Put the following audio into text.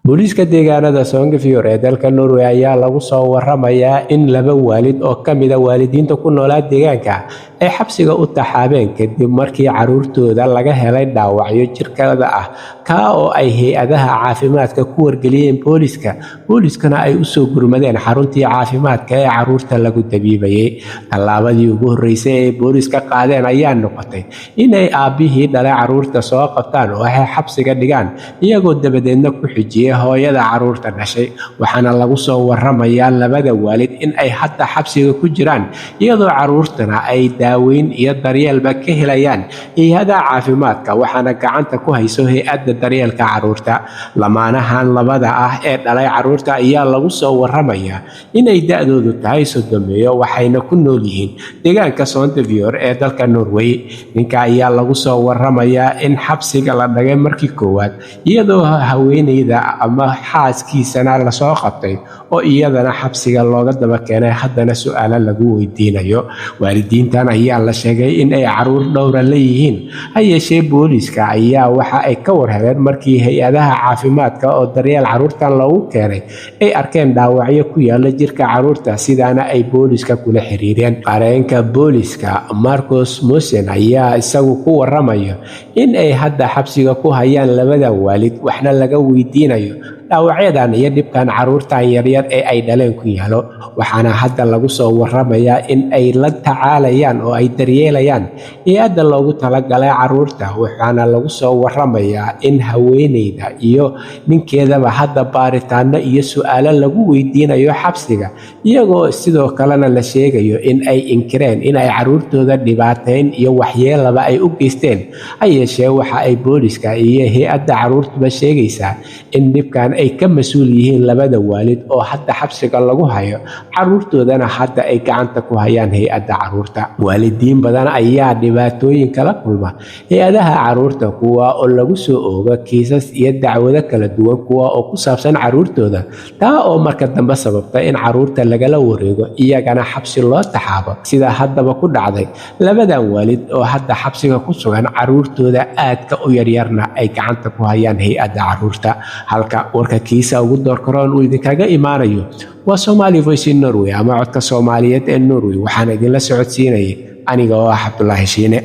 Booliiska deegaanada Sogndal ee dalka Norway ayaa lagu soo waramayaa in laba waalid oo ka mid ah waalidiinta ku noolaa deegaanka ay xabsiga u taxaabeen kadib markii carruurtooda laga helay dhaawacyo jirkooda ah, kaa oo ay hay'adaha caafimaadka ku wargeliyeen booliiska, booliiskana ay u soo gurmadeen xaruntii caafimaadka ee carruurta lagu dabiibayay. Tallaabadii ugu horreysay ee booliiska qaadeen ayaa noqotay inay aabbihii dhalay carruurta soo qabtaan oo ay xabsiga dhigaan, iyagoo dabadeedna ku xijiyey hooyada carruurta dhashay. Waxaana lagu soo waramayaa labada waalid in ay hadda xabsiga ku jiraan, iyadoo carruurtana ay daaweyn iyo daryeelba ka helayaan hay'adaha caafimaadka, waxaana gacanta ku hayso hay'adda daryeelka carruurta. Lamaanahan labada ah ee dhalay carruurta ayaa lagu soo waramayaa inay da'doodu tahay 30-meeyo, waxayna ku nool yihiin deegaanka Sandefjord ee dalka Norway. Ninka ayaa lagu soo waramayaa in xabsiga la dhigay markii koowaad, iyadoo haweeneyda ama xaaskiisana lasoo qabtay oo iyadana xabsiga looga daba keenay, haddana su'aalo lagu weydiinayo. Waalidiintan ayaa la sheegay in ay carruur dhowra leeyihiin, ha yeeshee booliiska ayaa waxa ay ka war heleen markii hay'adaha caafimaadka oo daryeel carruurtan loogu keenay ay arkeen dhaawacyo ku yaala jirka carruurta, sidaana ay booliiska kula xiriireen. Qareenka booliiska Marcus Musen ayaa isagu ku waramaya in ay hadda xabsiga ku hayaan labada waalid, waxna laga weydiinayo dhaawacyadan iyo dhibkan carruurtan yaryar ee ay dhaleen ku yaalo. Waxaana hadda lagu soo waramayaa in ay la tacaalayaan oo ay daryeelayaan hay'adda loogu talagalay carruurta, waxaana lagu soo waramayaa in haweeneyda iyo ninkeedaba hadda baaritaano iyo su'aalo lagu weydiinayo xabsiga, iyagoo sidoo kalena la sheegayo in ay inkireen in ay carruurtooda dhibaateyn iyo waxyeelaba ay u geysteen. Ha yeeshee waxa ay booliiska iyo hay'adda carruurtuba sheegaysaa in dhibkan ay ka mas'uul yihiin labada waalid oo hadda xabsiga lagu hayo, carruurtoodana hadda ay gacanta ku hayaan hay'adda carruurta. Waalidiin badan ayaa dhibaatooyin kala kulma hay'adaha carruurta, kuwa oo lagu soo oogo kiisas iyo dacwado kala duwan, kuwa oo ku saabsan carruurtooda, taa oo marka dambe sababta in carruurta lagala wareego, iyagana xabsi loo taxaabo, sida haddaba ku dhacday labadan waalid oo hadda xabsiga ku sugan, carruurtooda aadka u yaryarna ay gacanta ku hayaan hay'adda carruurta. Halka warka kiisa ugu doorkaroon uu idinkaga imaanayo waa Somali Voice in Norway ama Codka Soomaaliyeed ee Norway. Waxaana idinla socodsiinayay aniga oo ah Cabdulaahi Shiine.